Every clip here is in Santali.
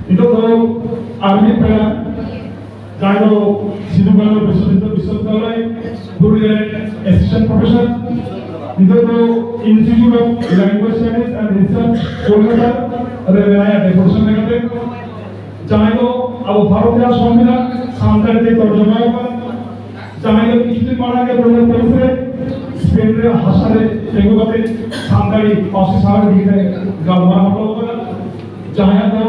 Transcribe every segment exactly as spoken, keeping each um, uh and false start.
ᱱᱤᱛᱚᱜ ᱫᱚ ᱟᱨ ᱢᱤᱫ ᱯᱮᱲᱟ, ᱡᱟᱦᱟᱸᱭ ᱫᱚ ᱥᱤᱫᱩ ᱠᱟᱹᱱᱦᱩ ᱵᱤᱥᱥᱚ-, ᱵᱤᱥᱥᱚᱵᱤᱫᱽᱫᱟᱞᱚᱭ ᱯᱩᱨᱩᱞᱤᱭᱟᱹ ᱨᱮ ᱮᱥᱤᱥᱴᱮᱱᱴ ᱯᱨᱚᱯᱷᱮᱥᱚᱨ, ᱱᱤᱛᱚᱜ ᱫᱚ Institute of Language Studies and Research, Kolkata ᱨᱮ ᱢᱮᱱᱟᱭᱟ ᱰᱮᱯᱩᱴᱮᱥᱚᱱ ᱞᱮᱠᱟᱛᱮ, ᱡᱟᱦᱟᱸᱭ ᱫᱚ ᱟᱵᱚ ᱵᱷᱟᱨᱚᱛ ᱨᱮᱭᱟᱜ ᱥᱚᱝᱵᱤᱫᱷᱟᱱ ᱥᱟᱱᱛᱟᱲᱤ ᱛᱮ ᱛᱚᱨᱡᱚᱢᱟ ᱟᱠᱟᱱ, ᱡᱟᱦᱟᱸᱭ ᱫᱚ ᱠᱤᱪᱷᱩ ᱫᱤᱱ ᱢᱟᱲᱟᱝ ᱜᱮ ᱫᱩ ᱦᱟᱡᱟᱨ ᱛᱮᱭᱤᱥ ᱨᱮ ᱥᱯᱮᱱ ᱨᱮ ᱦᱟᱥᱟ ᱨᱮ ᱛᱤᱸᱜᱩ ᱠᱟᱛᱮ ᱥᱟᱱᱛᱟᱲᱤ ᱯᱟᱹᱨᱥᱤ ᱥᱟᱶ ᱤᱫᱤ ᱠᱟᱛᱮ ᱜᱟᱞᱢᱟᱨᱟᱣ ᱦᱚᱴᱚ ᱟᱠᱟᱫᱟ, ᱡᱟᱦᱟᱸᱭᱟᱜ ᱫᱚ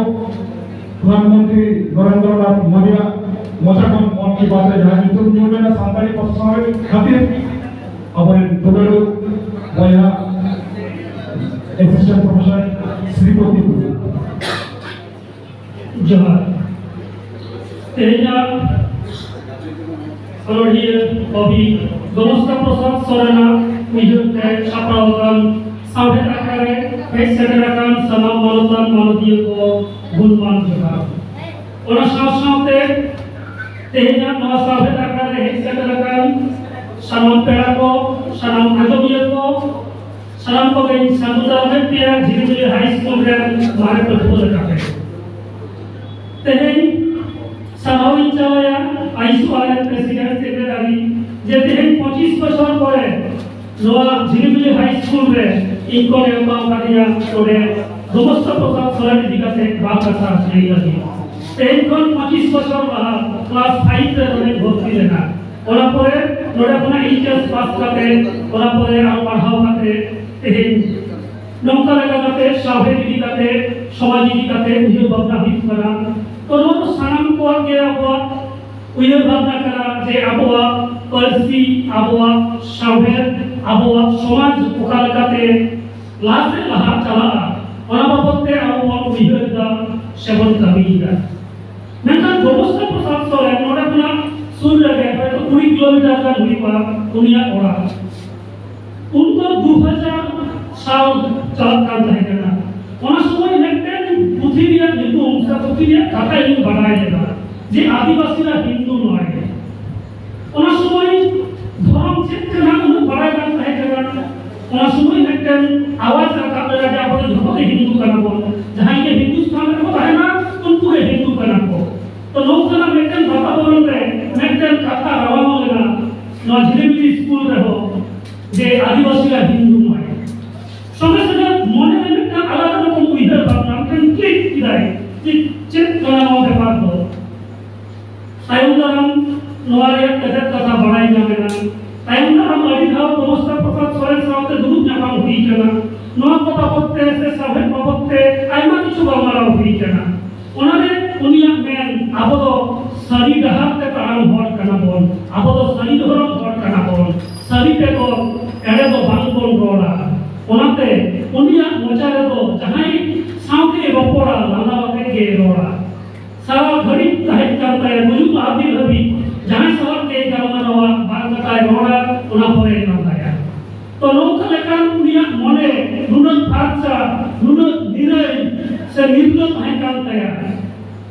ᱯᱨᱚᱫᱷᱟᱱ ᱢᱚᱱᱛᱨᱤ ᱱᱚᱨᱮᱱᱫᱨᱚ ᱱᱟᱛᱷ ᱢᱳᱫᱤᱭᱟᱜ ᱢᱚᱪᱟ ᱠᱷᱚᱱ ᱢᱚᱱ ᱠᱤ ᱵᱟᱛ ᱨᱮ ᱡᱟᱦᱟᱸ ᱧᱩᱛᱩᱢ ᱧᱩᱨ ᱞᱮᱱᱟ ᱥᱟᱱᱛᱟᱲᱤ ᱯᱟᱹᱨᱥᱤ ᱥᱟᱶᱦᱮᱫ ᱠᱷᱟᱹᱛᱤᱨ, ᱟᱵᱚᱨᱮᱱ ᱫᱩᱞᱟᱹᱲ ᱵᱚᱭᱦᱟ ᱮᱥᱤᱥᱴᱮᱱᱴ ᱯᱨᱚᱯᱷᱮᱥᱚᱨ ᱥᱨᱤᱯᱚᱛᱤ ᱴᱩᱰᱩ᱾ ᱡᱚᱦᱟᱨ᱾ ᱛᱮᱦᱮᱧᱟᱜ ᱚᱱᱚᱬᱦᱤᱭᱟᱹ ᱠᱚᱵᱤ ᱜᱚᱢᱚᱥᱛᱟ ᱯᱨᱚᱥᱟᱫᱽ ᱥᱚᱨᱮᱱᱟᱜ ᱩᱭᱦᱟᱹᱨ ᱛᱮ ᱥᱟᱯᱲᱟᱣ ᱟᱠᱟᱱ ᱥᱟᱶᱦᱮᱫ ᱟᱠᱷᱲᱟ ᱨᱮ ᱦᱮᱡ ᱥᱮᱴᱮᱨ ᱟᱠᱟᱱ ᱥᱟᱱᱟᱢ ᱢᱟᱱᱚᱛᱟᱱ ᱢᱟᱱᱚᱛᱤᱭᱟᱹ ᱠᱚ ᱜᱩᱱᱢᱟᱱ ᱡᱚᱦᱟᱨ᱾ ᱚᱱᱟ ᱥᱟᱶ ᱥᱟᱶᱛᱮ ᱛᱮᱦᱮᱧᱟᱜ ᱱᱚᱣᱟ ᱥᱟᱶᱦᱮᱫ ᱟᱠᱷᱲᱟ ᱨᱮ ᱦᱮᱡ ᱥᱮᱴᱮᱨ ᱟᱠᱟᱱ ᱥᱟᱱᱟᱢ ᱯᱮᱲᱟ ᱠᱚ, ᱥᱟᱱᱟᱢ ᱟᱸᱡᱚᱢᱤᱭᱟᱹ ᱠᱚ, ᱥᱟᱱᱟᱢ ᱠᱚᱜᱮᱧ ᱥᱟᱹᱜᱩᱱ ᱫᱟᱨᱟᱢᱮᱫ ᱯᱮᱭᱟ ᱡᱷᱤᱞᱤᱢᱤᱞᱤ ᱦᱟᱭ ᱥᱠᱩᱞ ᱨᱮᱱ ᱢᱟᱨᱮ ᱯᱟᱹᱴᱷᱩᱣᱟᱹ ᱞᱮᱠᱟᱛᱮ᱾ ᱛᱮᱦᱮᱧ ᱥᱟᱨᱦᱟᱣ ᱤᱧ ᱪᱟᱞᱟᱭᱟ ᱟᱭᱤᱥᱩ ᱟᱨ ᱮᱱ ᱯᱨᱮᱥᱤᱰᱮᱱᱴ ᱥᱮᱠᱨᱮᱴᱟᱨᱤ ᱡᱮ ᱛᱮᱦᱮᱧ ᱯᱚᱸᱪᱤᱥ ᱵᱚᱪᱷᱚᱨ ᱯᱚᱨᱮ ᱱᱚᱣᱟ ᱡᱷᱤᱞᱤᱢᱤᱞᱤ ᱦᱟᱭ ᱥᱠᱩᱞ ᱨᱮ ᱤᱧ ᱠᱚ ᱱᱮᱣᱛᱟ ᱟᱠᱟᱫᱤᱧᱟ ᱱᱚᱰᱮ ᱜᱚᱢᱚᱥᱛᱟ ᱯᱨᱚᱥᱟᱫᱽ ᱥᱚᱨᱮᱱ ᱤᱫᱤ ᱠᱟᱛᱮ ᱵᱟᱨ ᱠᱟᱛᱷᱟ ᱞᱟᱹᱭ ᱞᱟᱹᱜᱤᱫ᱾ ᱛᱮᱦᱮᱧ ᱠᱷᱚᱱ ᱯᱚᱸᱪᱤᱥ ᱵᱚᱪᱷᱚᱨ ᱞᱟᱦᱟ ᱠᱞᱟᱥ ᱯᱷᱟᱭᱤᱵᱷ ᱨᱮ ᱱᱚᱰᱮᱧ ᱵᱷᱚᱨᱛᱤ ᱞᱮᱱᱟ᱾ ᱚᱱᱟ ᱯᱚᱨᱮ ᱱᱚᱰᱮ ᱠᱷᱚᱱᱟᱜ ᱮᱭᱤᱪ ᱮᱥ ᱯᱟᱥ ᱠᱟᱛᱮ, ᱚᱱᱟ ᱯᱚᱨᱮ ᱟᱨᱚ ᱯᱟᱲᱦᱟᱣ ᱠᱟᱛᱮ ᱛᱮᱦᱮᱧ ᱱᱚᱝᱠᱟ ᱞᱮᱠᱟ ᱠᱟᱛᱮ ᱥᱟᱶᱦᱮᱫ ᱤᱫᱤ ᱠᱟᱛᱮ, ᱥᱚᱢᱟᱡᱽ ᱤᱫᱤ ᱠᱟᱛᱮ ᱩᱭᱦᱟᱹᱨ ᱵᱷᱟᱵᱽᱱᱟ ᱦᱩᱭᱩᱜ ᱠᱟᱱᱟ᱾ ᱛᱚ ᱱᱚᱣᱟ ᱫᱚ ᱥᱟᱱᱟᱢ ᱠᱚᱣᱟᱜ ᱜᱮ ᱟᱵᱚᱣᱟᱜ ᱩᱭᱦᱟᱹᱨ ᱵᱷᱟᱵᱽᱱᱟ ᱠᱟᱱᱟ ᱡᱮ ᱟᱵᱚᱣᱟᱜ ᱯᱟᱹᱨᱥᱤ, ᱟᱵᱚᱣᱟᱜ ᱥᱟᱶᱦᱮᱫ, ᱟᱵᱚᱣᱟᱜ ᱥᱚᱢᱟᱡᱽ ᱚᱠᱟ ᱞᱮᱠᱟᱛᱮ ᱞᱟᱦᱟ ᱥᱮᱫ ᱞᱟᱦᱟ ᱪᱟᱞᱟᱜᱼᱟ, ᱚᱱᱟ ᱵᱟᱵᱚᱫ ᱛᱮ ᱟᱵᱚ ᱵᱚᱱ ᱩᱭᱦᱟᱹᱨ ᱮᱫᱟ ᱥᱮᱵᱚᱱ ᱠᱟᱹᱢᱤᱭᱮᱫᱟ᱾ ᱢᱮᱱᱠᱷᱟᱱ ᱜᱚᱢᱚᱥᱛᱟ ᱯᱨᱚᱥᱟᱫᱽ ᱥᱚᱨᱮᱱ ᱱᱚᱰᱮ ᱠᱷᱚᱱᱟᱜ ᱥᱩᱨ ᱨᱮᱜᱮ ᱦᱚᱭᱛᱚ ᱠᱩᱲᱤ ᱠᱤᱞᱳᱢᱤᱴᱟᱨ ᱜᱟᱱ ᱦᱩᱭᱩᱜᱼᱟ ᱩᱱᱤᱭᱟᱜ ᱚᱲᱟᱜ᱾ ᱩᱱ ᱫᱚ ᱫᱩ ᱦᱟᱡᱟᱨ ᱥᱟᱞ ᱪᱟᱞᱟᱜ ᱠᱟᱱ ᱛᱟᱦᱮᱸ ᱠᱟᱱᱟ᱾ ᱚᱱᱟ ᱥᱚᱢᱚᱭ ᱢᱤᱫᱴᱮᱱ ᱯᱩᱛᱷᱤ ᱨᱮᱭᱟᱜ ᱧᱩᱛᱩᱢ ᱥᱮ ᱯᱩᱛᱷᱤ ᱨᱮᱭᱟᱜ ᱠᱟᱛᱷᱟ ᱤᱧ ᱵᱟᱰᱟᱭ ᱞᱮᱫᱟ ᱡᱮ ᱟᱹᱫᱤᱵᱟᱹᱥᱤ ᱟᱨ ᱦᱤᱱᱫᱩ ᱱᱚᱣᱟ ᱜᱮ᱾ ᱚᱱᱟ ᱥᱚᱢᱚᱭ ᱫᱷᱚᱨᱚᱢ ᱪᱮᱫ ᱠᱟᱱᱟ ᱩᱱᱟᱹᱜ ᱵᱟᱲᱟᱭ ᱵᱟᱝ ᱛᱟᱦᱮᱸ ᱠᱟᱱᱟ᱾ ᱚᱱᱟ ᱥᱚᱢᱚᱭ ᱢᱤᱫᱴᱮᱱ ᱟᱣᱟᱡᱽ ᱨᱟᱠᱟᱵ ᱞᱮᱱᱟ ᱡᱮ ᱟᱵᱚ ᱫᱚ ᱡᱷᱚᱛᱚ ᱜᱮ ᱦᱤᱱᱫᱩ ᱠᱟᱱᱟ ᱵᱚᱱ, ᱡᱟᱦᱟᱸᱭ ᱜᱮ ᱦᱤᱱᱫᱩᱥᱛᱟᱱ ᱨᱮᱠᱚ ᱛᱟᱦᱮᱱᱟ ᱩᱱᱠᱩ ᱪᱮᱫ ᱠᱟᱱᱟ ᱱᱚᱣᱟ ᱵᱮᱯᱟᱨ ᱫᱚ? ᱛᱟᱭᱚᱢ ᱫᱟᱨᱟᱢ ᱱᱚᱣᱟ ᱨᱮᱭᱟᱜ ᱛᱮᱛᱮᱫ ᱠᱟᱛᱷᱟ ᱵᱟᱲᱟᱭ ᱧᱟᱢ ᱮᱱᱟ᱾ ᱛᱟᱭᱚᱢ ᱫᱟᱨᱟᱢ ᱟᱹᱰᱤ ᱫᱷᱟᱣ ᱜᱚᱵᱚᱥᱛᱟ ᱯᱨᱚᱥᱟᱫᱽ ᱥᱚᱨᱮᱱ ᱥᱟᱶᱛᱮ ᱫᱩᱲᱩᱵ ᱧᱟᱯᱟᱢ ᱦᱩᱭ ᱠᱟᱱᱟ᱾ ᱱᱚᱣᱟ ᱠᱚ ᱵᱟᱵᱚᱛ ᱛᱮ ᱥᱮ ᱥᱟᱶᱦᱮᱫ ᱵᱟᱵᱚᱛ ᱛᱮ ᱟᱭᱢᱟ ᱠᱤᱪᱷᱩ ᱜᱟᱞᱢᱟᱨᱟᱣ ᱦᱩᱭ ᱠᱟᱱᱟ᱾ ᱚᱱᱟᱨᱮ ᱩᱱᱤᱭᱟᱜ ᱢᱮᱱ, ᱟᱵᱚ ᱫᱚ ᱥᱟᱹᱨᱤ ᱰᱟᱦᱟᱨ ᱛᱮ ᱛᱟᱲᱟᱢ ᱦᱚᱲ ᱠᱟᱱᱟ ᱵᱚᱱ, ᱟᱵᱚ ᱫᱚ ᱥᱟᱹᱨᱤ ᱫᱷᱚᱨᱚᱢ ᱦᱚᱲ ᱠᱟᱱᱟ ᱵᱚᱱ, ᱥᱟᱹᱨᱤ ᱵᱮᱜᱚᱨ ᱮᱲᱮ ᱫᱚ ᱵᱟᱝ ᱵᱚᱱ ᱨᱚᱲᱟ᱾ ᱚᱱᱟᱛᱮ ᱩᱱᱤᱭᱟᱜ ᱢᱚᱪᱟ ᱨᱮᱫᱚ ᱡᱟᱦᱟᱸᱭ ᱥᱟᱶᱛᱮ ᱨᱚᱯᱚᱲᱟ, ᱞᱟᱸᱫᱟ ᱟᱛᱮ ᱜᱮ ᱨᱚᱲᱟ᱾ ᱥᱟᱨᱟ ᱜᱷᱟᱹᱲᱤᱡ ᱛᱟᱦᱮᱸ ᱠᱟᱱ ᱛᱟᱭᱟ, ᱜᱩᱡᱩᱜ ᱟᱹᱫᱤᱱ ᱦᱟᱹᱵᱤᱡ ᱡᱟᱦᱟᱸᱭ ᱥᱟᱞᱟᱜ ᱜᱮ ᱜᱟᱞᱢᱟᱨᱟᱣᱟ, ᱵᱟᱨ ᱠᱟᱛᱷᱟᱭ ᱨᱚᱲᱟ, ᱚᱱᱟ ᱯᱚᱨᱮ ᱞᱟᱸᱫᱟᱭᱟ᱾ ᱛᱚ ᱱᱚᱝᱠᱟ ᱞᱮᱠᱟᱱ ᱩᱱᱤᱭᱟᱜ ᱢᱚᱱᱮ ᱱᱩᱱᱟᱹᱜ ᱯᱷᱟᱨᱪᱟ, ᱱᱩᱱᱟᱹᱜ ᱱᱤᱨᱟᱹᱭ ᱥᱮ ᱱᱤᱨᱞᱟᱹ ᱛᱟᱦᱮᱸ ᱠᱟᱱ ᱛᱟᱭᱟ᱾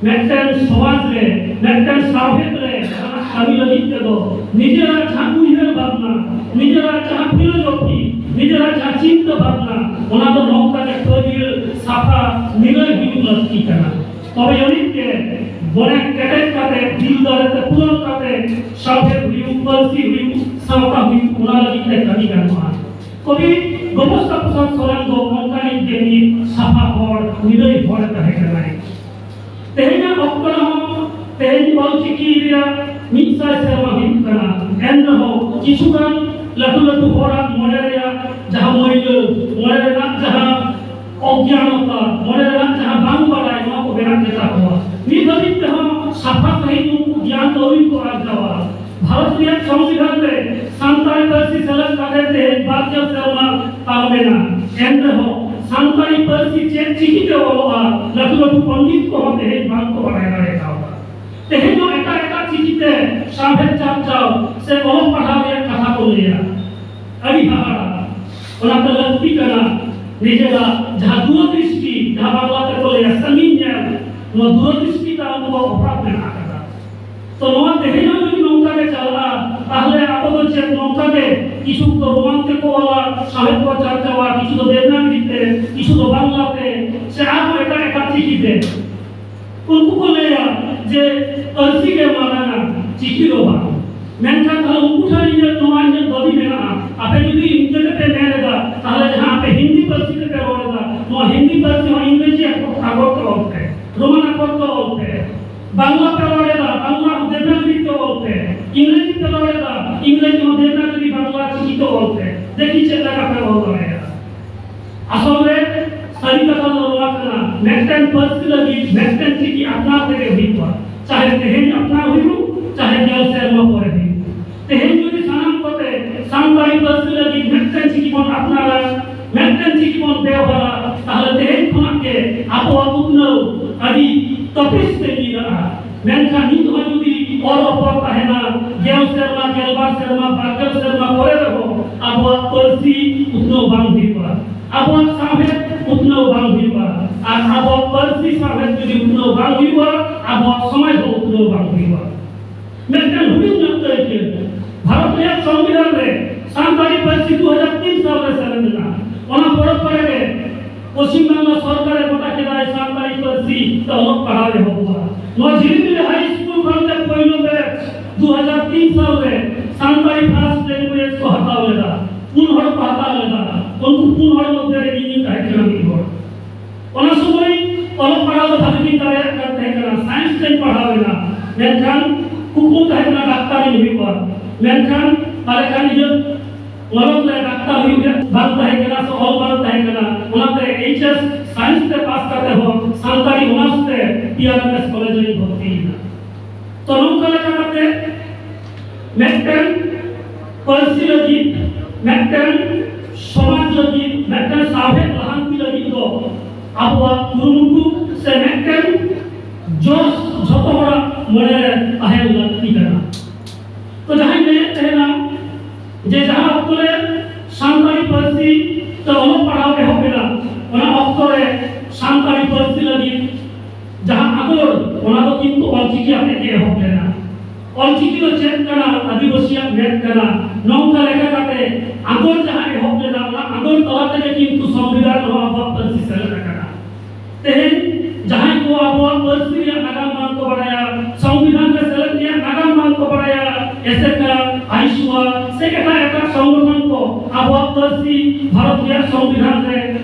ᱢᱤᱫᱴᱮᱱ ᱥᱚᱢᱟᱡᱽ ᱨᱮ, ᱢᱤᱫᱴᱮᱱ ᱥᱟᱶᱦᱮᱫ ᱨᱮ ᱡᱟᱦᱟᱱᱟᱜ ᱠᱟᱹᱢᱤ ᱞᱟᱹᱜᱤᱫ ᱛᱮᱫᱚ ᱱᱤᱡᱮᱨᱟᱜ ᱡᱟᱦᱟᱸ ᱩᱭᱦᱟᱹᱨ ᱵᱷᱟᱵᱽᱱᱟ, ᱱᱤᱡᱮᱨᱟᱜ ᱡᱟᱦᱟᱸ philosophy, ᱱᱤᱡᱮᱨᱟᱜ ᱡᱟᱦᱟᱸ ᱪᱤᱱᱛᱟᱹ ᱵᱷᱟᱵᱽᱱᱟ, ᱚᱱᱟ ᱫᱚ ᱱᱚᱝᱠᱟ ᱜᱮ ᱯᱟᱹᱨᱤᱭᱟᱹ ᱥᱟᱯᱷᱟ ᱱᱤᱨᱟᱹᱭ ᱦᱩᱭᱩᱜ ᱞᱟᱹᱠᱛᱤ ᱠᱟᱱᱟ᱾ ᱛᱚᱵᱮ ᱟᱹᱱᱤᱡ ᱜᱮ ᱢᱚᱱᱮ ᱠᱮᱴᱮᱡ ᱠᱟᱛᱮ, ᱫᱤᱞ ᱫᱟᱲᱮ ᱛᱮ ᱯᱩᱨᱚᱱ ᱠᱟᱛᱮ ᱥᱟᱶᱦᱮᱫ ᱦᱩᱭᱩᱜ, ᱯᱟᱹᱨᱥᱤ ᱦᱩᱭᱩᱜ, ᱥᱟᱶᱛᱟ ᱦᱩᱭᱩᱜ, ᱚᱱᱟ ᱞᱟᱹᱜᱤᱫ ᱛᱮ ᱠᱟᱹᱢᱤ ᱜᱟᱱᱚᱜᱼᱟ᱾ ᱠᱚᱵᱤ ᱜᱚᱵᱚᱥᱛᱟ ᱯᱨᱚᱥᱟᱫᱽ ᱥᱚᱨᱮᱱ ᱫᱚ ᱚᱱᱠᱟᱱᱤᱡ ᱜᱮ ᱢᱤᱫ ᱥᱟᱯᱷᱟ ᱦᱚᱲ, ᱱᱤᱨᱟᱹᱭ ᱦᱚᱲ ᱮ ᱛᱟᱦᱮᱸ ᱠᱟᱱᱟᱭ᱾ ᱛᱮᱦᱮᱧᱟᱜ ᱚᱠᱛᱚ ᱨᱮᱦᱚᱸ, ᱛᱮᱦᱮᱧ ᱚᱞᱪᱤᱠᱤ ᱨᱮᱭᱟᱜ ᱢᱤᱫ ᱥᱟᱭ ᱥᱮᱨᱢᱟ ᱦᱩᱭᱩᱜ ᱠᱟᱱᱟ, ᱮᱱ ᱨᱮᱦᱚᱸ ᱠᱤᱪᱷᱩ ᱜᱟᱱ ᱞᱟᱹᱴᱩ ᱞᱟᱹᱴᱩ ᱦᱚᱲᱟᱜ ᱢᱚᱱᱮ ᱨᱮᱭᱟᱜ ᱡᱟᱦᱟᱸ ᱢᱟᱹᱭᱞᱟᱹ, ᱢᱚᱱᱮ ᱨᱮᱱᱟᱜ ᱡᱟᱦᱟᱸ ᱚᱜᱽᱧᱟᱱᱚᱛᱟ, ᱢᱚᱱᱮ ᱨᱮᱱᱟᱜ ᱡᱟᱦᱟᱸ ᱵᱟᱝ ᱵᱟᱰᱟᱭ, ᱱᱚᱣᱟ ᱠᱚ ᱢᱮᱱᱟᱜ ᱜᱮᱛᱟ ᱠᱚᱣᱟ᱾ ᱱᱤᱛ ᱫᱷᱟᱹᱵᱤᱡ ᱛᱮᱦᱚᱸ ᱥᱟᱯᱷᱟ ᱥᱟᱺᱦᱤᱡ ᱩᱱᱠᱩ ᱜᱮᱭᱟᱱ ᱟᱹᱣᱨᱤ ᱠᱚ ᱟᱨᱡᱟᱣᱟ᱾ ᱵᱷᱟᱨᱚᱛ ᱨᱮᱭᱟᱜ ᱥᱚᱝᱵᱤᱫᱷᱟᱱ ᱨᱮ ᱥᱟᱱᱛᱟᱲᱤ ᱯᱟᱹᱨᱥᱤ ᱥᱮᱞᱮᱫ ᱠᱟᱛᱮ ᱛᱮᱦᱮᱧ ᱵᱟᱨ ᱜᱮᱞ ᱥᱮᱨᱢᱟ ᱛᱟᱵ ᱮᱱᱟ᱾ ᱮᱱ ᱨᱮᱦᱚᱸ ᱥᱟᱱᱛᱟᱲᱤ ᱯᱟᱹᱨᱥᱤ ᱪᱮᱫ ᱪᱤᱠᱤᱛᱮ ᱚᱞᱚᱜᱼᱟ, ᱞᱟᱹᱴᱩ ᱞᱟᱹᱴᱩ ᱯᱚᱱᱰᱤᱛ ᱠᱚᱦᱚᱸ ᱛᱮᱦᱮᱧ ᱵᱟᱝ ᱠᱚ ᱵᱟᱲᱟᱭ ᱫᱟᱲᱮ ᱠᱟᱣᱫᱟ᱾ ᱛᱮᱦᱮᱧ ᱦᱚᱸ ᱮᱴᱟᱜ ᱮᱴᱟᱜ ᱪᱤᱠᱤᱛᱮ ᱥᱟᱶᱦᱮᱫ ᱪᱟᱨᱪᱟᱣ ᱥᱮ ᱚᱞᱚᱜ ᱯᱟᱲᱦᱟᱣ ᱨᱮᱭᱟᱜ ᱠᱟᱛᱷᱟ ᱠᱚ ᱞᱟᱹᱭᱟ᱾ ᱟᱹᱰᱤ ᱦᱟᱦᱟᱲᱟ᱾ ᱚᱱᱟᱛᱮ ᱞᱟᱹᱠᱛᱤ ᱠᱟᱱᱟ ᱱᱤᱡᱮᱨᱟᱜ ᱡᱟᱦᱟᱸ ᱫᱩᱨᱚᱫᱨᱤᱥᱴᱤ, ᱡᱟᱦᱟᱸ ᱵᱟᱝᱞᱟ ᱛᱮᱠᱚ ᱞᱟᱹᱭᱟ ᱥᱟᱺᱜᱤᱧ ᱧᱮᱞ, ᱱᱚᱣᱟ ᱫᱩᱨᱚᱫᱨᱤᱥᱴᱤ ᱛᱟᱞᱟ ᱫᱚ ᱚᱵᱷᱟᱵᱽ ᱢᱮᱱᱟᱜ ᱟᱠᱟᱫᱟ᱾ ᱛᱚ ᱱᱚᱣᱟ ᱛᱮᱦᱮᱧ ᱦᱚᱸ ᱡᱩᱫᱤ ᱱᱚᱝᱠᱟ ᱜᱮ ᱪᱟᱞᱟᱜᱼᱟ, ᱛᱟᱦᱞᱮ ᱟᱵᱚ ᱫᱚ ᱪᱮᱫ ᱱᱚᱝᱠᱟ ᱜᱮ ᱠᱤᱪᱷᱩ ᱫᱚ ᱨᱳᱢᱟᱱ ᱛᱮᱠᱚ ᱚᱞᱟ, ᱥᱟᱶᱦᱮᱫ ᱠᱚ ᱪᱟᱨᱪᱟᱣᱟ, ᱠᱤᱪᱷᱩ ᱫᱚ ᱫᱮᱵᱽᱱᱟᱜᱚᱨᱤ ᱛᱮ, ᱠᱤᱪᱷᱩ ᱫᱚ ᱵᱟᱝᱞᱟ ᱛᱮ, ᱥᱮ ᱟᱨᱦᱚᱸ ᱮᱴᱟᱜ ᱮᱴᱟᱜ ᱪᱤᱠᱤ ᱛᱮ? ᱩᱱᱠᱩ ᱠᱚ ᱞᱟᱹᱭᱟ ᱡᱮ ᱯᱟᱹᱨᱥᱤ ᱜᱮ ᱢᱟᱨᱟᱝᱟ, ᱪᱤᱠᱤ ᱫᱚ ᱵᱟᱝ᱾ ᱢᱮᱱᱠᱷᱟᱱ ᱛᱟᱦᱞᱮ ᱩᱱᱠᱩ ᱴᱷᱮᱱ ᱤᱧᱟᱹᱜ ᱱᱚᱣᱟ ᱤᱧᱟᱹᱜ ᱫᱟᱹᱵᱤ ᱢᱮᱱᱟᱜᱼᱟ, ᱟᱯᱮ ᱡᱩᱫᱤ ᱤᱱᱠᱟᱹ ᱠᱟᱛᱮ ᱢᱮᱱ ᱮᱫᱟ, ᱛᱟᱦᱞᱮ ᱡᱟᱦᱟᱸ ᱟᱯᱮ ᱦᱤᱱᱫᱤ ᱯᱟᱹᱨᱥᱤ ᱛᱮᱯᱮ ᱨᱚᱲ ᱮᱫᱟ, ᱱᱚᱣᱟ ᱦᱤᱱᱫᱤ ᱯᱟᱹᱨᱥᱤ ᱦᱚᱸ ᱤᱝᱨᱮᱡᱤ ᱟᱠᱷᱚᱨ ᱛᱮ ᱚᱞ ᱯᱮ, ᱨᱳᱢᱟᱱ ᱫᱚ ᱚᱞ ᱯᱮ, ᱫᱮᱠᱷᱤ ᱪᱮᱫ ᱞᱮᱠᱟ ᱯᱮ ᱚᱞ ᱫᱟᱲᱮᱭᱟᱜᱼᱟ᱾ ᱟᱥᱚᱞ ᱨᱮ ᱥᱟᱹᱨᱤ ᱠᱟᱛᱷᱟ ᱫᱚ ᱱᱚᱣᱟ ᱠᱟᱱᱟ, ᱢᱤᱫᱴᱮᱱ ᱯᱟᱹᱨᱥᱤ ᱞᱟᱹᱜᱤᱫ ᱢᱤᱫᱴᱮᱱ ᱪᱤᱠᱤ ᱟᱯᱱᱟᱨ ᱛᱮᱜᱮ ᱦᱩᱭᱩᱜᱼᱟ᱾ ᱪᱟᱦᱮ ᱛᱮᱦᱮᱧ ᱟᱯᱱᱟᱨ ᱦᱩᱭᱩᱜ, ᱪᱟᱦᱮ ᱜᱮᱞ ᱥᱮᱨᱢᱟ ᱯᱚᱨᱮ ᱦᱩᱭᱩᱜ᱾ ᱛᱮᱦᱮᱧ ᱡᱩᱫᱤ ᱥᱟᱱᱟᱢ ᱠᱚᱛᱮ ᱥᱟᱱᱛᱟᱲᱤ ᱯᱟᱹᱨᱥᱤ ᱞᱟᱹᱜᱤᱫ ᱢᱤᱫᱴᱮᱱ ᱪᱤᱠᱤ ᱵᱚᱱ ᱟᱯᱱᱟᱨᱟ, ᱢᱤᱫᱴᱮᱱ ᱪᱤᱠᱤ ᱵᱚᱱ ᱵᱮᱣᱦᱟᱨᱟ, ᱛᱟᱦᱞᱮ ᱛᱮᱦᱮᱧ ᱠᱷᱚᱱᱟᱜ ᱜᱮ ᱟᱵᱚᱣᱟᱜ ᱩᱛᱱᱟᱹᱣ ᱟᱹᱰᱤ ᱛᱚᱯᱤᱥ ᱛᱮ ᱧᱤᱨᱟᱜᱼᱟ᱾ ᱢᱮᱱᱠᱷᱟᱱ ᱱᱤᱛ ᱦᱚᱸ ᱡᱩᱫᱤ ᱚᱞ ᱨᱚᱯᱚᱲ ᱛᱟᱦᱮᱱᱟ, ᱜᱮᱞ ᱥᱮᱨᱢᱟ, ᱜᱮᱞᱵᱟᱨ ᱥᱮᱨᱢᱟ, ᱵᱟᱨᱜᱮᱞ ᱥᱮᱨᱢᱟ ᱯᱚᱨᱮ ᱨᱮᱦᱚᱸ ᱟᱵᱚᱣᱟᱜ ᱯᱟᱹᱨᱥᱤ ᱩᱛᱱᱟᱹᱣ ᱵᱟᱝ ᱦᱩᱭᱩᱜᱼᱟ, ᱟᱵᱚᱣᱟᱜ ᱥᱟᱶᱦᱮᱫ ᱩᱛᱱᱟᱹᱣ ᱵᱟᱝ ᱦᱩᱭᱩᱜᱼᱟ᱾ ᱟᱨ ᱟᱵᱚᱣᱟᱜ ᱯᱟᱹᱨᱥᱤ ᱥᱟᱶᱦᱮᱫ ᱡᱩᱫᱤ ᱩᱛᱱᱟᱹᱣ ᱵᱟᱝ ᱦᱩᱭᱩᱜᱼᱟ, ᱟᱵᱚᱣᱟᱜ ᱥᱚᱢᱟᱡᱽ ᱦᱚᱸ ᱩᱛᱱᱟᱹᱣ ᱵᱟᱝ ᱦᱩᱭᱩᱜᱼᱟ᱾ ᱢᱤᱫᱴᱟᱝ ᱦᱩᱰᱤᱧ ᱧᱚᱜ ᱟᱹᱭᱠᱟᱹᱣ, ᱵᱷᱟᱨᱚᱛ ᱨᱮᱭᱟᱜ ᱥᱚᱝᱵᱤᱫᱷᱟᱱ ᱨᱮ ᱥᱟᱱᱛᱟᱲᱤ ᱯᱟᱹᱨᱥᱤ ᱫᱩ ᱦᱟᱡᱟᱨ ᱛᱤᱱ ᱥᱟᱞ ᱨᱮ ᱥᱮᱞᱮᱫ ᱞᱮᱱᱟ᱾ ᱚᱱᱟ ᱯᱚᱨᱮ ᱯᱚᱨᱮ ᱜᱮ ᱯᱚᱥᱪᱤᱢ ᱵᱟᱝᱞᱟ ᱥᱚᱨᱠᱟᱨᱮ ᱜᱚᱴᱟ ᱠᱮᱫᱟᱭ ᱥᱟᱱᱛᱟᱲᱤ ᱯᱟᱹᱨᱥᱤ ᱛᱮ ᱚᱞᱚᱜ ᱯᱟᱲᱦᱟᱣ ᱮᱦᱚᱵᱚᱜᱼᱟ᱾ ᱱᱚᱣᱟ ᱡᱷᱤᱞᱤᱢᱤᱞᱤ ᱦᱟᱭ ᱥᱠᱩᱞ ᱠᱷᱚᱱ ᱜᱮ ᱯᱳᱭᱞᱳ ᱵᱮᱪ ᱫᱩ ᱦᱟᱡᱟᱨ ᱛᱤᱱ ᱥᱟᱞ ᱨᱮ ᱥᱟᱱᱛᱟᱲᱤ ᱯᱷᱟᱨᱥᱴ ᱞᱮᱝᱜᱩᱭᱮᱡᱽ ᱠᱚ ᱦᱟᱛᱟᱣ ᱞᱮᱫᱟ᱾ ᱯᱩᱱ ᱦᱚᱲ ᱠᱚ ᱦᱟᱛᱟᱣ ᱞᱮᱫᱟ᱾ ᱩᱱᱠᱩ ᱯᱩᱱ ᱦᱚᱲ ᱢᱚᱫᱽᱫᱷᱮ ᱨᱮ ᱤᱧᱤᱧ ᱛᱟᱦᱮᱸ ᱠᱟᱱᱟ ᱢᱤᱫ ᱦᱚᱲ᱾ ᱚᱱᱟ ᱥᱚᱢᱚᱭ ᱚᱞᱚᱜ ᱯᱟᱲᱦᱟᱣ ᱫᱚ ᱵᱷᱟᱜᱮ ᱜᱤᱧ ᱫᱟᱲᱮᱭᱟᱜ ᱠᱟᱱ ᱛᱟᱦᱮᱸ ᱠᱟᱱᱟ, ᱥᱟᱭᱮᱱᱥ ᱛᱮᱧ ᱯᱟᱲᱦᱟᱣ ᱮᱱᱟ, ᱢᱮᱱᱠᱷᱟᱱ ᱠᱩᱠᱢᱩ ᱛᱟᱦᱮᱸ ᱠᱟᱱᱟ ᱰᱟᱠᱛᱟᱨᱤᱧ ᱦᱩᱭᱩᱜᱼᱟ᱾ ᱢᱮᱱᱠᱷᱟᱱ ᱯᱟᱞᱮ ᱠᱷᱟᱱ ᱤᱧᱟᱹᱜ ᱢᱚᱞᱚᱝ ᱨᱮ ᱰᱟᱠᱛᱟᱨ ᱦᱩᱭᱩᱜ ᱨᱮᱭᱟᱜ ᱵᱟᱝ ᱛᱟᱦᱮᱸ ᱠᱟᱱᱟ ᱥᱮ ᱚᱞ ᱵᱟᱝ ᱛᱟᱦᱮᱸ ᱠᱟᱱᱟ, ᱚᱱᱟᱛᱮ ᱮᱭᱤᱪ ᱮᱥ ᱥᱟᱭᱮᱱᱥ ᱛᱮ ᱯᱟᱥ ᱠᱟᱛᱮ ᱦᱚᱸ ᱥᱟᱱᱛᱟᱲᱤ ᱚᱱᱟᱨᱥ ᱛᱮ P R M S college ᱨᱤᱧ ᱵᱷᱚᱨᱛᱤᱭᱮᱱᱟ᱾ ᱛᱚ ᱱᱚᱝᱠᱟ ᱞᱮᱠᱟ ᱠᱟᱛᱮ ᱢᱤᱫᱴᱮᱱ ᱯᱟᱹᱨᱥᱤ ᱞᱟᱹᱜᱤᱫ, ᱢᱤᱫᱴᱮᱱ ᱥᱚᱢᱟᱡᱽ ᱞᱟᱹᱜᱤᱫ, ᱢᱤᱫᱴᱮᱱ ᱥᱟᱶᱦᱮᱫ ᱞᱟᱦᱟᱱᱛᱤ ᱞᱟᱹᱜᱤᱫ ᱫᱚ ᱟᱵᱚᱣᱟᱜ ᱠᱩᱨᱩᱢᱩᱴᱩ ᱥᱮ ᱢᱤᱫᱴᱮᱱ ᱡᱚᱥ ᱡᱷᱚᱛᱚ ᱦᱚᱲᱟᱜ ᱢᱚᱱᱮ ᱨᱮ ᱛᱟᱦᱮᱱ ᱞᱟᱹᱠᱛᱤ ᱠᱟᱱᱟ᱾ ᱛᱚ ᱡᱟᱦᱟᱸᱧ ᱞᱟᱹᱭᱮᱫ ᱛᱟᱦᱮᱱᱟ ᱡᱮ ᱡᱟᱦᱟᱸ ᱚᱠᱛᱚ ᱨᱮ ᱥᱟᱱᱛᱟᱲᱤ ᱯᱟᱹᱨᱥᱤ ᱛᱮ ᱚᱞᱚᱜ ᱯᱟᱲᱦᱟᱣ ᱮᱦᱚᱵ ᱮᱱᱟ, ᱚᱱᱟ ᱚᱠᱛᱚ ᱨᱮ ᱥᱟᱱᱛᱟᱲᱤ ᱯᱟᱹᱨᱥᱤ ᱞᱟᱹᱜᱤᱫ ᱡᱟᱦᱟᱸ ᱟᱸᱫᱳᱲ, ᱚᱱᱟ ᱫᱚ ᱠᱤᱱᱛᱩ ᱚᱞᱪᱤᱠᱤ ᱟᱛᱮ ᱜᱮ ᱮᱦᱚᱵ ᱞᱮᱱᱟ᱾ ᱚᱞᱪᱤᱠᱤ ᱫᱚ ᱪᱮᱫ ᱠᱟᱱᱟ? ᱟᱹᱫᱤᱵᱟᱹᱥᱤᱭᱟᱜ ᱢᱮᱫ ᱠᱟᱱᱟ᱾ ᱱᱚᱝᱠᱟ ᱞᱮᱠᱟ ᱠᱟᱛᱮ ᱟᱸᱫᱳᱲ ᱡᱟᱦᱟᱸ ᱮᱦᱚᱵ ᱞᱮᱱᱟ, ᱚᱱᱟ ᱟᱸᱫᱳᱲ ᱛᱟᱞᱟ ᱛᱮᱜᱮ ᱠᱤᱱᱛᱩ ᱥᱚᱝᱵᱤᱫᱷᱟᱱ ᱨᱮᱦᱚᱸ ᱟᱵᱚᱣᱟᱜ ᱯᱟᱹᱨᱥᱤ ᱥᱮᱞᱮᱫ ᱟᱠᱟᱱᱟ᱾ ᱛᱮᱦᱮᱧ ᱡᱟᱦᱟᱸᱭ ᱠᱚ ᱟᱵᱚᱣᱟᱜ ᱯᱟᱹᱨᱥᱤ ᱨᱮᱭᱟᱜ ᱱᱟᱜᱟᱢ ᱵᱟᱝ ᱠᱚ ᱵᱟᱲᱟᱭᱟ, ᱥᱚᱝᱵᱤᱫᱷᱟᱱ ᱨᱮ ᱥᱮᱞᱮᱫ ᱨᱮᱭᱟᱜ ᱱᱟᱜᱟᱢ ᱵᱟᱝ ᱠᱚ ᱵᱟᱲᱟᱭᱟ, ᱮᱥᱮᱠᱟ, ᱟᱭᱤᱥᱩᱣᱟ ᱥᱮ ᱮᱴᱟᱜ ᱮᱴᱟᱜ ᱥᱚᱝᱜᱚᱴᱷᱚᱱ ᱠᱚ ᱟᱵᱚᱣᱟᱜ ᱯᱟᱹᱨᱥᱤ ᱵᱷᱟᱨᱚᱛ ᱨᱮᱭᱟᱜ ᱥᱚᱝᱵᱤᱫᱷᱟᱱ ᱨᱮ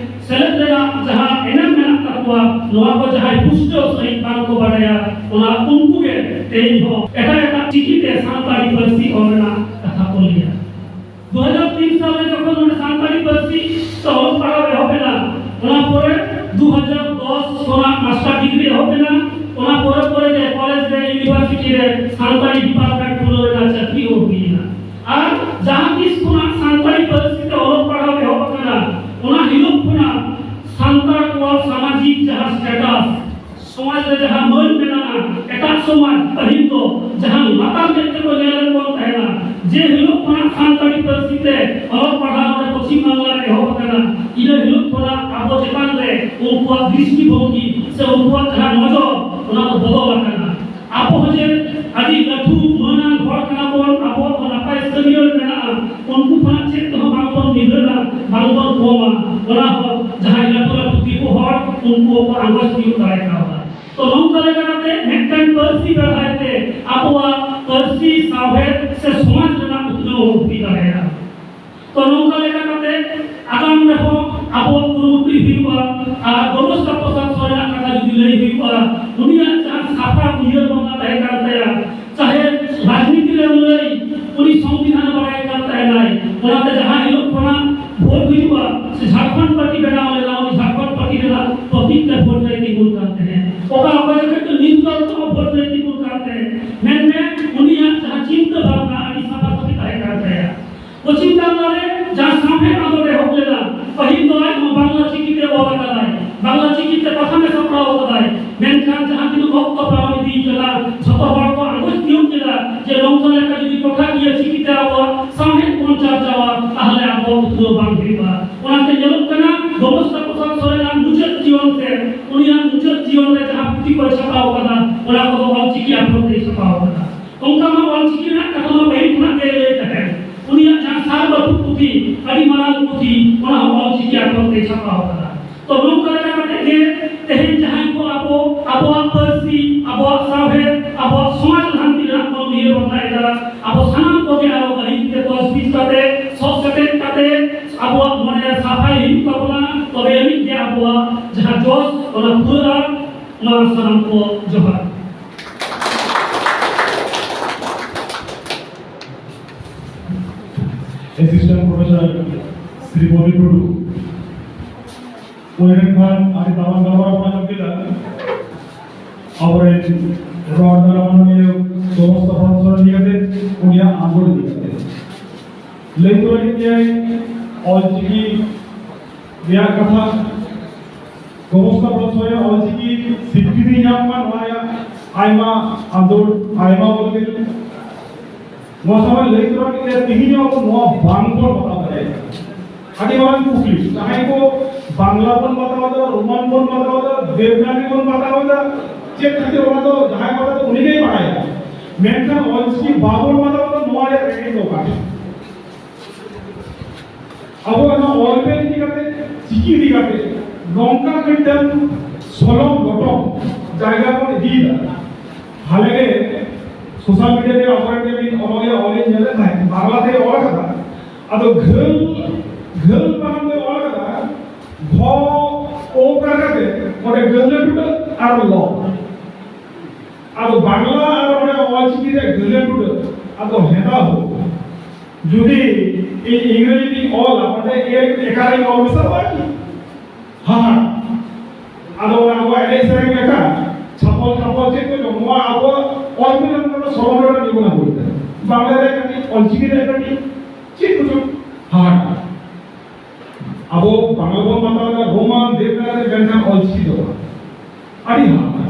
ᱥᱮᱞᱮᱫ ᱨᱮᱱᱟᱜ ᱡᱟᱦᱟᱸ ᱮᱱᱮᱢ ᱢᱮᱱᱟᱜ ᱛᱟᱠᱚᱣᱟ, ᱱᱚᱣᱟ ᱠᱚ ᱡᱟᱦᱟᱸᱭ ᱯᱩᱥᱴᱟᱹᱣ ᱥᱟᱹᱦᱤᱡ ᱵᱟᱝ ᱠᱚ ᱵᱟᱲᱟᱭᱟ, ᱚᱱᱟ ᱩᱱᱠᱩ ᱜᱮ ᱛᱮᱦᱮᱧ ᱦᱚᱸ ᱮᱴᱟᱜ ᱮᱴᱟᱜ ᱪᱤᱠᱤ ᱛᱮ ᱥᱟᱱᱛᱟᱲᱤ ᱯᱟᱹᱨᱥᱤ ᱚᱞ ᱨᱮᱱᱟᱜ ᱠᱟᱛᱷᱟ ᱠᱚ ᱞᱟᱹᱭᱟ᱾ ᱫᱩ ᱦᱟᱡᱟᱨ ᱛᱤᱱ ᱥᱟᱞ ᱨᱮ ᱡᱚᱠᱷᱚᱱ ᱱᱚᱰᱮ ᱥᱟᱱᱛᱟᱲᱤ ᱯᱟᱹᱨᱥᱤ ᱛᱮ ᱚᱞᱚᱜ ᱯᱟᱲᱦᱟᱣ ᱮᱦᱚᱵ ᱮᱱᱟ, ᱚᱱᱟ ᱯᱚᱨᱮ ᱫᱩ ᱦᱟᱡᱟᱨ ᱫᱚᱥ ᱠᱷᱚᱱᱟᱜ ᱢᱟᱥᱴᱟᱨ ᱰᱤᱜᱽᱨᱤ ᱮᱦᱚᱵ ᱮᱱᱟ᱾ ᱚᱱᱟ ᱯᱚᱨᱮ ᱯᱚᱨᱮ ᱜᱮ ᱠᱚᱞᱮᱡᱽ ᱨᱮ, ᱤᱭᱩᱱᱤᱵᱷᱟᱨᱥᱤᱴᱤ ᱨᱮ ᱥᱟᱱᱛᱟᱲᱤ ᱰᱤᱯᱟᱨᱴᱢᱮᱱᱴ ᱠᱷᱩᱞᱟᱹᱣ ᱮᱱᱟ, ᱪᱟᱹᱠᱨᱤ ᱦᱚᱸ ᱦᱩᱭ ᱮᱱᱟ᱾ ᱟᱨ ᱡᱟᱦᱟᱸ ᱛᱤᱥ ᱠᱷᱚᱱᱟᱜ ᱥᱟᱱᱛᱟᱲᱤ ᱯᱟᱹᱨᱥᱤ ᱛᱮ ᱚᱞᱚᱜ ᱯᱟᱲᱦᱟᱣ ᱮᱦᱚᱵ ᱟᱠᱟᱱᱟ, ᱚᱱᱟ ᱦᱤᱞᱳᱜ ᱠᱷᱚᱱᱟᱜ ᱥᱟᱱᱛᱟᱲ ᱠᱚᱣᱟᱜ ᱥᱟᱢᱟᱡᱤᱠ ᱡᱟᱦᱟᱸ ᱥᱴᱮᱴᱟᱥ, ᱥᱚᱢᱟᱡᱽ ᱨᱮ ᱡᱟᱦᱟᱸ ᱢᱟᱹᱱ ᱢᱮᱱᱟᱜᱼᱟ, ᱮᱴᱟᱜ ᱥᱚᱢᱟᱡᱽ ᱯᱟᱹᱦᱤᱞ ᱫᱚ ᱡᱟᱦᱟᱸ ᱞᱟᱛᱟᱨ ᱢᱮᱫ ᱛᱮᱠᱚ ᱧᱮᱞᱮᱫ ᱵᱚᱱ ᱛᱟᱦᱮᱱᱟ, ᱡᱮ ᱦᱤᱞᱳᱜ ᱠᱷᱚᱱᱟᱜ ᱥᱟᱱᱛᱟᱲᱤ ᱯᱟᱹᱨᱥᱤ ᱛᱮ ᱚᱞᱚᱜ ᱯᱟᱲᱦᱟᱣ ᱱᱚᱰᱮ ᱯᱚᱪᱷᱤᱢ ᱵᱟᱝᱞᱟ ᱨᱮ ᱮᱦᱚᱵ ᱟᱠᱟᱱᱟ, ᱤᱱᱟᱹ ᱦᱤᱞᱳᱜ ᱠᱷᱚᱱᱟᱜ ᱟᱵᱚ ᱪᱮᱛᱟᱱ ᱨᱮ ᱩᱱᱠᱩᱣᱟᱜ ᱫᱨᱤᱥᱴᱤ ᱵᱷᱚᱝᱜᱤ ᱥᱮ ᱩᱱᱠᱩᱣᱟᱜ ᱡᱟᱦᱟᱸ ᱱᱚᱡᱚᱨ, ᱚᱱᱟ ᱫᱚ ᱵᱚᱫᱚᱞ ᱟᱠᱟᱱᱟ᱾ ᱟᱵᱚ ᱦᱚᱸ ᱡᱮ ᱟᱹᱰᱤ ᱞᱟᱹᱴᱩ ᱢᱟᱹᱱᱟᱱ ᱦᱚᱲ ᱠᱟᱱᱟ ᱵᱚᱱ, ᱟᱵᱚᱣᱟᱜ ᱦᱚᱸ ᱱᱟᱯᱟᱭ ᱥᱟᱹᱜᱟᱹᱭ ᱢᱮᱱᱟᱜᱼᱟ, ᱩᱱᱠᱩ ᱠᱷᱚᱱᱟᱜ ᱪᱮᱫ ᱛᱮᱦᱚᱸ ᱵᱟᱝ ᱵᱚᱱ ᱱᱤᱫᱷᱟᱹᱱᱟ, ᱵᱟᱝ ᱵᱚᱱ ᱠᱚᱢᱟ᱾ ᱚᱱᱟ ᱦᱚᱸ ᱡᱟᱦᱟᱸᱭ ᱞᱟᱹᱴᱩ ᱞᱟᱹᱴᱩ ᱫᱤᱠᱩ ᱦᱚᱲ, ᱩᱱᱠᱩ ᱦᱚᱸᱠᱚ ᱟᱸᱜᱚᱪ ᱛᱤᱭᱳᱜ ᱫᱟᱲᱮ ᱠᱟᱣᱫᱟ᱾ ᱛᱚ, ᱱᱚᱝᱠᱟ ᱞᱮᱠᱟ ᱠᱟᱛᱮ ᱢᱤᱫᱴᱟᱝ ᱯᱟᱹᱨᱥᱤ ᱵᱮᱲᱦᱟᱭ ᱛᱮ ᱟᱵᱚᱣᱟᱜ ᱯᱟᱹᱨᱥᱤ, ᱥᱟᱶᱦᱮᱫ ᱥᱮ ᱥᱚᱢᱟᱡᱽ ᱨᱮᱱᱟᱜ ᱩᱛᱱᱟᱹᱣ ᱦᱚᱸ ᱦᱩᱭ ᱫᱟᱲᱮᱭᱟᱜᱼᱟ᱾ ᱛᱚ, ᱱᱚᱝᱠᱟ ᱞᱮᱠᱟ ᱠᱟᱛᱮ ᱟᱜᱟᱢ ᱨᱮᱦᱚᱸ ᱟᱵᱚᱣᱟᱜ ᱠᱩᱨᱩᱢᱩᱴᱩᱭ ᱦᱩᱭᱩᱜᱼᱟ᱾ ᱟᱨ ᱜᱚᱵᱚᱥᱛᱟ ᱯᱨᱚᱥᱟᱫ ᱥᱚᱨᱮᱱᱟᱜ ᱠᱟᱛᱷᱟ ᱡᱩᱫᱤ ᱞᱟᱹᱭ ᱦᱩᱭᱩᱜᱼᱟ, ᱩᱱᱤᱭᱟᱜ ᱡᱟᱦᱟᱸ ᱥᱟᱯᱷᱟ ᱩᱭᱦᱟᱹᱨ ᱵᱷᱟᱵᱽᱱᱟ ᱛᱟᱦᱮᱸ ᱠᱟᱱ ᱛᱟᱭᱟ, ᱪᱟᱦᱮ ᱨᱟᱡᱽᱱᱤᱛᱤ ᱨᱮ ᱞᱟᱹᱭ, ᱩᱱᱤ ᱥᱚᱝᱵᱤᱫᱷᱟᱱ ᱵᱟᱲᱟᱭ ᱠᱟᱱ ᱛᱟᱦᱮᱱᱟᱭ᱾ ᱚᱱᱟᱛᱮ ᱡᱟᱦᱟᱸ ᱦᱤᱞᱳᱜ ᱠᱷᱚᱱᱟᱜ ᱵᱷᱳᱴ ᱦᱩᱭᱩᱜᱼᱟ, ᱥᱮ ᱡᱷᱟᱲᱠᱷᱚᱸᱰ ᱯᱟᱨᱴᱤ ᱵᱮᱱᱟᱣ ᱞᱮᱱᱟ, ᱩᱱᱤ ᱡᱷᱟᱲᱠᱷᱚᱸᱰ ᱯᱟᱨᱴᱤ ᱨᱮᱱᱟᱜ ᱯᱨᱚᱛᱤᱠ ᱛᱮ ᱵᱷᱳᱴ ᱨᱮᱭ ᱛᱤᱸᱜᱩᱱ ᱠᱟᱱ ᱛᱟᱦᱮᱸᱫ᱾ ᱚᱠᱟ ᱚᱠᱟ ᱡᱚᱠᱷᱮᱡ ᱫᱚ ᱱᱤᱛ ᱫᱚ ᱵᱷᱳᱴ ᱨᱮᱭ ᱛᱤᱸᱜᱩᱱ ᱠᱟᱱ ᱛᱟᱦᱮᱸᱫ, ᱢᱮᱱᱢᱮ ᱩᱱᱤᱭᱟᱜ ᱡᱟᱦᱟᱸ ᱪᱤᱱᱛᱟᱹ ᱵᱷᱟᱵᱽᱱᱟ ᱟᱹᱰᱤ ᱥᱟᱯᱷᱟ ᱥᱟᱹᱯᱷᱤ ᱛᱟᱦᱮᱸ ᱠᱟᱱ ᱛᱟᱭᱟ᱾ ᱯᱚᱪᱷᱤᱢ ᱵᱟᱝᱞᱟ ᱨᱮ ᱡᱟᱦᱟᱸ ᱥᱟᱶᱦᱮᱫ ᱟᱸᱫᱳᱲ ᱮᱦᱚᱵ ᱞᱮᱱᱟ, ᱯᱟᱹᱦᱤᱞ ᱫᱚ ᱟᱡ ᱦᱚᱸ ᱵᱟᱝᱞᱟ ᱪᱤᱠᱤ ᱛᱮ ᱚᱞ ᱟᱠᱟᱫᱟᱭ, ᱵᱟᱝᱞᱟ ᱪᱤᱠᱤ ᱛᱮ ᱯᱟᱛᱷᱟᱢ ᱮ ᱥᱟᱯᱲᱟᱣ ᱟᱠᱟᱫᱟᱭ᱾ ᱢᱮᱱᱠᱷᱟᱱ ᱡᱟᱦᱟᱸ ᱛᱤᱱᱟᱹᱜ ᱚᱠᱛᱚ ᱯᱟᱨᱚᱢ ᱤᱫᱤ ᱠᱟᱱᱟ, ᱡᱷᱚᱛᱚ ᱦᱚᱲ ᱠᱚ ᱟᱸᱜᱚᱪ ᱛᱤᱭᱳᱜ ᱠᱮᱫᱟ ᱡᱮ ᱱᱚᱝᱠᱟ ᱞᱮᱠᱟ ᱡᱩᱫᱤ ᱴᱚᱴᱷᱟᱠᱤᱭᱟᱹ ᱪᱤᱠᱤ ᱛᱮ ᱟᱵᱚᱣᱟᱜ ᱥᱟᱶᱦᱮᱫ ᱵᱚᱱ ᱪᱟᱨᱪᱟᱣᱟ, ᱛᱟᱦᱚᱞᱮ ᱟᱵᱚᱣᱟᱜ ᱩᱛᱱᱟᱹᱣ ᱵᱟᱝ ᱦᱩᱭᱩᱜᱼᱟ᱾ ᱚᱱᱟᱛᱮ ᱧᱮᱞᱚᱜ ᱠᱟᱱᱟ, ᱜᱚᱵᱚᱥᱛᱟ ᱯᱨᱚᱥᱟᱫ ᱥᱚᱨᱮᱱᱟᱜ ᱢᱩᱪᱟᱹᱫ ᱡᱤᱭᱚᱱ ᱥᱮ ᱩᱱᱤᱭᱟᱜ ᱢᱩᱪᱟᱹᱫ ᱡᱤᱭᱚᱱ ᱨᱮ ᱡᱟᱦᱟᱸ ᱯᱩᱛᱷᱤ ᱠᱚᱭ ᱪᱷᱟᱯᱟᱣ ᱟᱠᱟᱫᱟ, ᱚᱱᱟ ᱠᱚᱫᱚ ᱚᱞᱪᱤᱠᱤ ᱟᱠᱷᱚᱨ ᱛᱮᱭ ᱪᱷᱟᱯᱟᱣ ᱟᱠᱟᱫᱟ᱾ ᱚᱱᱠᱟ ᱢᱟ ᱚᱞᱪᱤᱠᱤ ᱨᱮᱱᱟᱜ ᱠᱟᱛᱷᱟ ᱢᱟ ᱯᱟᱹᱦᱤᱞ ᱠᱷᱚᱱᱟᱜ ᱜᱮ ᱞᱟᱹᱭ ᱛᱟᱦᱮᱸᱫ᱾ ᱩᱱᱤᱭᱟᱜ ᱡᱟᱦᱟᱸ ᱥᱟᱨ ᱵᱟᱹᱴᱩ ᱯᱩᱛᱷᱤ, ᱟᱹᱰᱤ ᱢᱟᱨᱟᱝ ᱯᱩᱛᱷᱤ, ᱚᱱᱟ ᱦᱚᱸ ᱚᱞᱪᱤᱠᱤ ᱟᱠᱷᱚᱨ ᱛᱮ ᱪᱷᱟᱯᱟᱣ ᱟᱠᱟᱫᱟ᱾ ᱛᱚ, ᱱᱚᱝᱠᱟ ᱞᱮᱠᱟ ᱠᱟᱛᱮ ᱜᱮ ᱛᱮᱦᱮᱧ ᱡᱟᱦᱟᱸᱭ ᱠᱚ ᱟᱵᱚ, ᱟᱵᱚᱣᱟᱜ ᱯᱟᱹᱨᱥᱤ, ᱟᱵᱚᱣᱟᱜ ᱥᱟᱶᱦᱮᱫ, ᱟᱵᱚᱣᱟᱜ ᱥᱚᱢᱟᱡᱽ ᱞᱟᱦᱟᱱᱛᱤ ᱨᱮᱱᱟᱜ ᱵᱚᱱ ᱩᱭᱦᱟᱹᱨ ᱵᱷᱟᱵᱽᱱᱟᱭᱮᱫᱟ, ᱟᱵᱚ ᱥᱟᱱᱟᱢ ᱠᱚᱜᱮ ᱟᱨᱚ ᱜᱟᱹᱦᱤᱨ ᱛᱮ ᱛᱚᱡᱽᱵᱤᱡᱽ ᱠᱟᱛᱮ, ᱥᱚᱜ ᱥᱮᱴᱮᱡ ᱠᱟᱛᱮ ᱟᱵᱚᱣᱟᱜ ᱢᱚᱱᱮ ᱨᱮ ᱥᱟᱯᱷᱟᱭ ᱦᱩᱭᱩᱜ ᱛᱟᱵᱚᱱᱟ᱾ ᱛᱚᱵᱮ ᱟᱹᱱᱤᱡ ᱜᱮ ᱟᱵᱚᱣᱟᱜ ᱡᱟᱦᱟᱸ ᱡᱚᱥ, ᱚᱱᱟ ᱯᱩᱨᱟᱹᱜᱼᱟ᱾ ᱢᱟ ᱥᱟᱱᱟᱢ ᱠᱚ ᱡᱚᱦᱟᱨ᱾ ᱮᱥᱤᱥᱴᱮᱱᱴ ᱯᱨᱚᱯᱷᱮᱥᱚᱨ ᱥᱨᱤᱯᱚᱛᱤ ᱴᱩᱰᱩ, ᱩᱱᱤ ᱴᱷᱮᱱ ᱠᱷᱚᱱ ᱟᱹᱰᱤ ᱫᱟᱢᱟᱱ ᱜᱟᱞᱢᱟᱨᱟᱣ ᱵᱚᱱ ᱟᱸᱡᱚᱢ ᱠᱮᱫᱟ᱾ ᱟᱵᱚᱨᱮᱱ ᱨᱚᱲ ᱫᱟᱨᱟᱢ ᱢᱟᱱᱚᱱᱤᱭᱟᱹ ᱥᱚᱢᱚᱥᱛᱟ ᱯᱨᱚᱯᱷᱮᱥᱚᱨ ᱤᱫᱤ ᱠᱟᱛᱮ, ᱩᱱᱤᱭᱟᱜ ᱟᱸᱫᱳᱲ ᱤᱫᱤ ᱠᱟᱛᱮ ᱞᱟᱹᱭ ᱛᱚᱨᱟ ᱠᱮᱫ ᱜᱮᱭᱟᱭ ᱚᱞᱪᱤᱠᱤ ᱨᱮᱭᱟᱜ ᱠᱟᱛᱷᱟ᱾ ᱥᱚᱢᱚᱥᱛᱟ ᱯᱨᱚᱯᱷᱮᱥᱚᱨ ᱚᱞᱪᱤᱠᱤ ᱥᱤᱠᱨᱤᱛᱤ ᱧᱟᱢ ᱢᱟ, ᱱᱚᱣᱟ ᱨᱮᱭᱟᱜ ᱟᱭᱢᱟ ᱟᱸᱫᱳᱲ, ᱟᱭᱢᱟ ᱵᱚᱞᱛᱮ ᱱᱚᱣᱟ ᱥᱟᱶ ᱞᱟᱹᱭ ᱛᱚᱨᱟ ᱠᱮᱫ ᱛᱮ ᱛᱮᱦᱮᱧ ᱟᱵᱚ ᱱᱚᱣᱟ ᱵᱟᱝ ᱵᱚᱱ ᱵᱟᱛᱟᱣ ᱫᱟᱲᱮᱭᱟᱜ ᱠᱟᱱᱟ᱾ ᱟᱹᱰᱤ ᱢᱟᱨᱟᱝ ᱠᱩᱠᱞᱤ, ᱡᱟᱦᱟᱸᱭ ᱠᱚ ᱵᱟᱝᱞᱟ ᱵᱚᱱ ᱵᱟᱛᱟᱣ ᱮᱫᱟ, ᱨᱳᱢᱟᱱ ᱵᱚᱱ ᱵᱟᱛᱟᱣ ᱮᱫᱟ, ᱫᱮᱵᱽᱱᱟᱜᱚᱨᱤ ᱵᱚᱱ ᱵᱟᱛᱟᱣ ᱮᱫᱟ, ᱪᱮᱫ ᱠᱷᱟᱹᱛᱤᱨ ᱚᱱᱟ ᱫᱚ ᱡᱟᱦᱟᱸᱭ ᱵᱟᱛᱟᱣ ᱮᱫᱟ ᱩᱱᱤ ᱜᱮᱭ ᱵᱟᱲᱟᱭᱟ, ᱢᱮᱱᱠᱷᱟᱱ ᱚᱞᱪᱤᱠᱤ ᱵᱟᱵᱚᱱ ᱵᱟᱛᱟᱣ ᱮᱫᱟ, ᱱᱚᱣᱟ ᱨᱮᱭᱟᱜ ᱨᱮᱸᱜᱮᱡ ᱫᱚ ᱚᱠᱟ ᱴᱷᱮᱱ? ᱟᱵᱚ ᱱᱚᱣᱟ ᱚᱞ ᱵᱮᱞ ᱤᱫᱤ ᱠᱟᱛᱮ, ᱪᱤᱠᱤ ᱤᱫᱤ ᱠᱟᱛᱮ ᱱᱚᱝᱠᱟ ᱢᱤᱫᱴᱟᱝ ᱥᱚᱞᱚᱝ ᱜᱷᱚᱴᱚᱱ ᱡᱟᱭᱜᱟ ᱵᱚᱱ ᱤᱫᱤᱭᱮᱫᱟ᱾ ᱦᱟᱞᱮ ᱜᱮ ᱥᱳᱥᱟᱞ ᱢᱤᱰᱤᱭᱟ ᱨᱮ ᱟᱵᱚᱨᱮᱱ ᱜᱮ ᱢᱤᱫ ᱚᱱᱚᱞᱤᱭᱟᱹ ᱚᱞᱤᱧ ᱧᱮᱞᱮᱫ ᱛᱟᱦᱮᱸᱫ, ᱵᱟᱝᱞᱟ ᱛᱮ ᱚᱞ ᱟᱠᱟᱫᱟ᱾ ᱟᱫᱚ ᱜᱷᱟᱹᱞ, ᱜᱷᱟᱹᱞ ᱵᱟᱱᱟᱢ ᱛᱮ ᱚᱞ ᱟᱠᱟᱫᱟ, ᱜᱷᱚ ᱳ ᱠᱟᱨ ᱠᱟᱛᱮ ᱚᱸᱰᱮ ᱜᱟᱹᱦᱞᱟᱹ ᱴᱩᱰᱟᱹᱜ ᱟᱨ ᱞᱚ᱾ ᱟᱫᱚ ᱵᱟᱝᱞᱟ ᱟᱨ ᱚᱸᱰᱮ ᱚᱞᱪᱤᱠᱤ ᱨᱮ ᱜᱟᱹᱦᱞᱟᱹ ᱴᱩᱰᱟᱹᱜ, ᱟᱫᱚ ᱦᱮᱸᱫᱟ ᱦᱳ᱾ ᱡᱩᱫᱤ ᱤᱧ ᱤᱝᱨᱮᱡᱤ ᱛᱤᱧ ᱚᱞᱟ, ᱚᱸᱰᱮ ᱮ ᱮᱠᱟᱨᱤᱧ ᱚᱞ ᱢᱮᱥᱟ ᱵᱟᱝ? ᱦᱟᱦᱟᱲ᱾ ᱟᱫᱚ ᱚᱱᱟ ᱟᱵᱚᱣᱟᱜ ᱮᱱᱮᱡ ᱥᱮᱨᱮᱧ ᱞᱮᱠᱟ, ᱪᱷᱟᱯᱚᱞ ᱪᱷᱟᱯᱚᱞ ᱪᱮᱫ ᱠᱚ ᱡᱚᱢ, ᱱᱚᱣᱟ ᱟᱵᱚᱣᱟᱜ ᱚᱞ ᱵᱤᱞ ᱨᱮᱱᱟᱜ ᱥᱚᱨᱚᱢ ᱨᱮᱱᱟᱜ ᱡᱤᱵᱚᱱ ᱦᱩᱭ ᱠᱟᱱᱟ᱾ ᱵᱟᱝᱞᱟ ᱨᱮ ᱠᱟᱹᱴᱤᱡ, ᱚᱞᱪᱤᱠᱤ ᱨᱮ ᱠᱟᱹᱴᱤᱡ, ᱪᱮᱫ ᱠᱚᱪᱚ ᱦᱟᱦᱟᱲ᱾ ᱟᱵᱚ ᱵᱟᱝᱞᱟ ᱵᱚᱱ ᱵᱟᱛᱟᱣ ᱮᱫᱟ, ᱨᱳᱢᱟᱱ, ᱫᱮᱵᱽᱱᱟᱜᱚᱨᱤ, ᱢᱮᱱᱠᱷᱟᱱ ᱚᱞᱪᱤᱠᱤ ᱫᱚ ᱵᱟᱝ᱾ ᱟᱹᱰᱤ ᱦᱟᱦᱟᱲᱟ᱾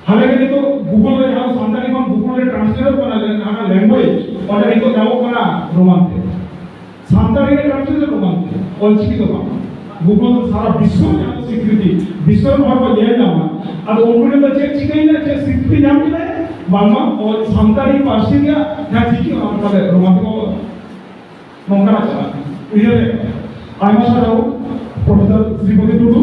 ᱦᱟᱞᱮ ᱜᱮ ᱱᱤᱛᱚᱜ ᱜᱩᱜᱩᱞ ᱨᱮ ᱡᱟᱦᱟᱸ ᱥᱟᱱᱛᱟᱲᱤ ᱠᱷᱚᱱ ᱜᱩᱜᱩᱞ ᱨᱮ ᱴᱨᱟᱱᱥᱞᱮᱴ ᱠᱟᱱᱟ, ᱡᱟᱦᱟᱸ ᱞᱮᱝᱜᱩᱭᱮᱡᱽ, ᱚᱸᱰᱮ ᱱᱤᱛᱚᱜ ᱧᱟᱢᱚᱜ ᱠᱟᱱᱟ ᱨᱳᱢᱟᱱ ᱛᱮ᱾ ᱥᱟᱱᱛᱟᱲᱤ ᱨᱮ ᱴᱨᱟᱱᱥᱞᱮᱴ ᱨᱳᱢᱟᱱ ᱛᱮ, ᱚᱞᱪᱤᱠᱤ ᱫᱚ ᱵᱟᱝ᱾ ᱜᱩᱜᱩᱞ ᱥᱟᱨᱟ ᱵᱤᱥᱥᱚ ᱨᱮ ᱡᱟᱦᱟᱸ ᱥᱤᱠᱨᱤᱛᱤ, ᱵᱤᱥᱥᱚ ᱨᱮᱱ ᱦᱚᱲ ᱠᱚ ᱧᱮᱞ ᱧᱟᱢᱟ᱾ ᱟᱫᱚ ᱩᱱᱠᱩ ᱴᱷᱮᱱ ᱫᱚ ᱪᱮᱫ ᱪᱤᱠᱟᱹᱭᱮᱱᱟ, ᱪᱮᱫ ᱥᱤᱠᱨᱤᱛᱤ ᱧᱟᱢ ᱠᱮᱫᱟᱭ? ᱵᱟᱝᱢᱟ ᱚᱞ ᱥᱟᱱᱛᱟᱲᱤ ᱯᱟᱹᱨᱥᱤ ᱨᱮᱭᱟᱜ ᱡᱟᱦᱟᱸ ᱪᱤᱠᱤ, ᱚᱱᱟ ᱛᱟᱦᱞᱮ ᱨᱳᱢᱟᱱ ᱛᱮᱠᱚ ᱚᱞ ᱠᱟᱫᱟ᱾ ᱱᱚᱝᱠᱟᱱᱟᱜ ᱪᱟᱞᱟᱜ ᱠᱟᱱᱟ᱾ ᱩᱭᱦᱟᱹᱨ ᱨᱮ ᱟᱭᱢᱟ ᱥᱟᱨᱦᱟᱣ ᱯᱨᱚᱯᱷᱮᱥᱚᱨ ᱥᱨᱤᱯᱚᱛᱤ ᱴᱩᱰᱩ᱾